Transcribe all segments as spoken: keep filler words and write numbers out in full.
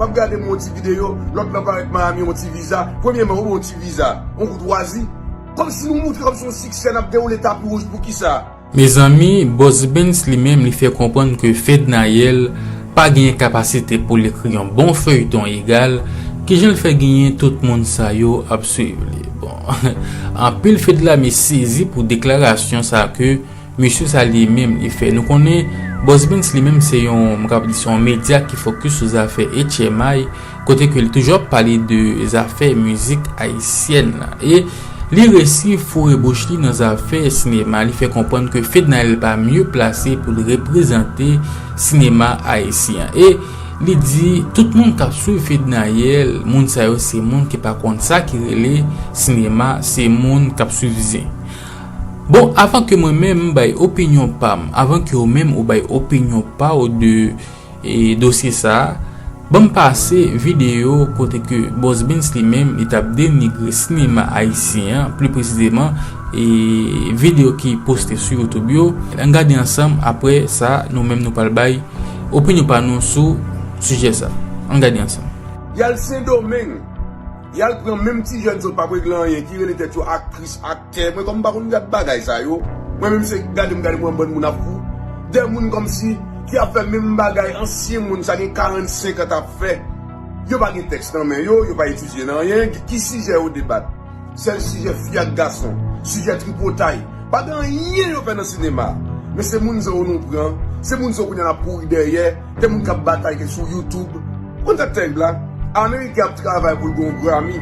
M ap gade m yon ti videyo, lòt lan parèt Miami yon ti viza. Premyèman, ou yon ti viza, yon koutwazi. Kòmsi nou moutre kòmsi yon siksè n ap dewoule tapi wouj, poukisa? Mezanmi, Boss Benz li menm li fè konprann ke Fednaelle pa genyen kapasite pou l ekri yon bon feyton egal, kijan l fè genyen tout moun sa yo ap swiv li. Bon, anpil Fedlame sezi pou deklarasyon sa ke mesye sa li menm li fè. Nou konnen Boss Benz li menm se yon, m kapab di se yon medya ki fokis sou zafè H M I, kote ke li toujou ap pale de zafè mizik ayisyèn la. E li resi foure bouch li nan zafè sinema, li fè konprann ke Fednaelle pa mye plase pou l reprezante sinema ayisyen. E li di tout moun k ap swiv Fednaelle, moun sa yo se moun ki pa konn sa ki rele sinema, se moun k ap swiv zen. Bon, avan ke mwen menm m bay opinyon pa m, avan ke ou menm ou bay opinyon pa w de e, dosye sa a, ban m pase videyo kote ke Boss Benz li menm li t ap denigre sinema ayisyen an, pli presizeman, e, videyo ki poste sou YouTube yo. Ann gade ansanm, apre sa, nou menm nou pral bay opinyon pa nou sou sijè sa. Ann gade ansanm. Y al Sendomeng, y al pran menm ti jèn sa yo p ap regle anyen, ki rele tèt yo aktris, aktè. Mwen kòm m pa konn gad bagay sa yo, mwen menm se gade m gade m wè yon bann moun ap fou. De moun kòmsi ki ap fè menm bagay ansyen moun sa gen karannsenk an t ap fè. Yo pa gen tèks nan men yo, yo pa etidye nan anyen. Ki sijè yo debat? Sèl sijè fi ak gason, sijè tripotay. Pa gen anyen yo fè nan sinema. Men se moun sa yo nou pran, se moun sa yo kounye a n ap kouri dèyè. De moun k ap batay ke sou YouTube. Konn sa k tèriv la? Ameriken ap travay pou l gen yon Grammy.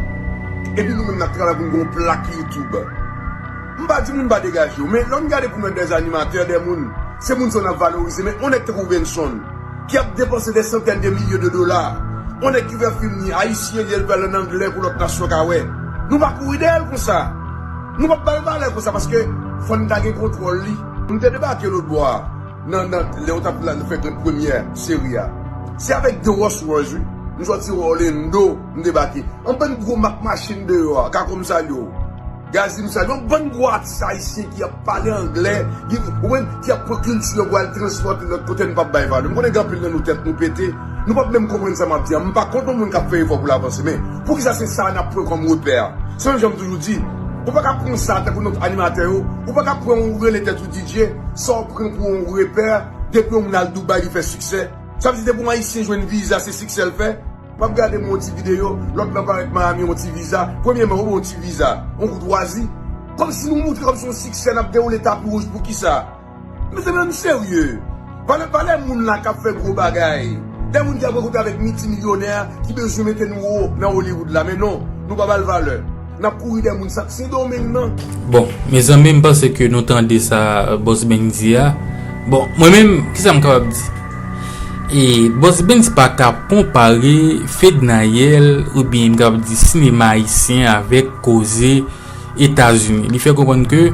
Epi nou menm n ap travay pou n gen yon plak YouTube. M pa di moun pa degaje yo, men lè w gade pou mwen de animatè, de moun, se moun sa yo n ap valorize, men yon nèg tankou Benson, ki ap depanse de santèn de milye de dola, yon nèg ki fè fim ni ayisyen li, l fè l ann anglè pou lòt nasyon ka wè. Nou pa kouri dèyè l konsa. Nou p ap ba l valè konsa, paske fò n ta gen kontwòl li. M te debake lòt bò a. Nan, nan, lè yo t ap la, fè gran premyè seri a. Se avèk de Rolls Royce, wi. M sòti Orlando, m debake. Yon bann gwo mak machin deyò a, ka kòm sa yo. Gazim sa, yon bann gwo atis ayisyen ki ap pale anglè, ki, ou konprann, ki ap pran kilti yo pou al transpòte lòt kote, n p ap bay valè. M konnen gen anpil nan nou tèt nou pete, nou p ap menm konprann sa m ap di a. M pa kont yon moun k ap fè efò pou l avanse, men poukisa se sa n ap pran kòm repè a? Se menm jan m toujou di, ou pa ka pran sa tankou lòt animatè yo, ou pa ka pran ou rele tèt ou D J, sa w pran pou yon repè, depi yon moun al Dubai li fè siksè. Sa vle di depi yon ayisyen jwenn viza se siksè l fè? M ap gade m yon ti videyo, lòt lan parèt Miami yon ti viza. Premyèman, ou yon ti viza, yon koutwazi. Kòmsi nou moutre kòmsi yon siksè n ap dewoule tapi wouj, poukisa? Mezanmi, ann serye. Pale, pale moun la k ap fè gwo bagay. De moun ki ap rankontre avèk miltimilyonè ki bezwen mete nou wo nan Hollywood la. Men non, nou pa ba l valè. N ap kouri dèyè moun sa k Sendomeng nan. Bon, mezanmi, m panse ke nou tande sa Boss Benz di a. Bon, mwen menm, kisa m kapab di? E Boss Benz pa ka konpare Fednaelle oubyen m kapab di sinema ayisyen avèk koze Etazini. Li fè konprann ke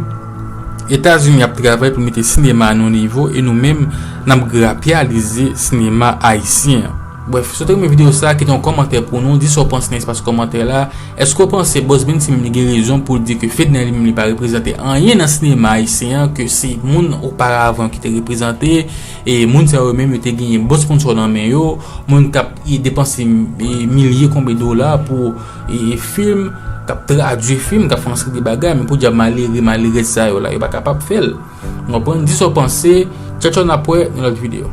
Etazini ap travay pou mete sinema a nan yon nivo e nou menm, n ap grapyalize sinema ayisyen an. Brèf, si w te renmen videyo sa a, kite yon kòmantè pou nou, di sa w panse nan espas kòmantè la. Èske w panse Boss Benz li menm li gen rezon pou l di ke Fednaelle li menm li pa reprezante anyen nan sinema ayisyen an, ke se moun oparavan ki te reprezante, e moun sa yo menm yo te genyen bon sponsò nan men yo, moun k ap, e, depanse, e, milye konbe dola pou, e, fim, k ap tradui fim, k ap fè yon seri de bagay, men podyab malere, malerèz sa yo la, yo pa kapab fè l. Ou konprann? Di sa w panse, tchao tchao, n ap wè nan lòt videyo.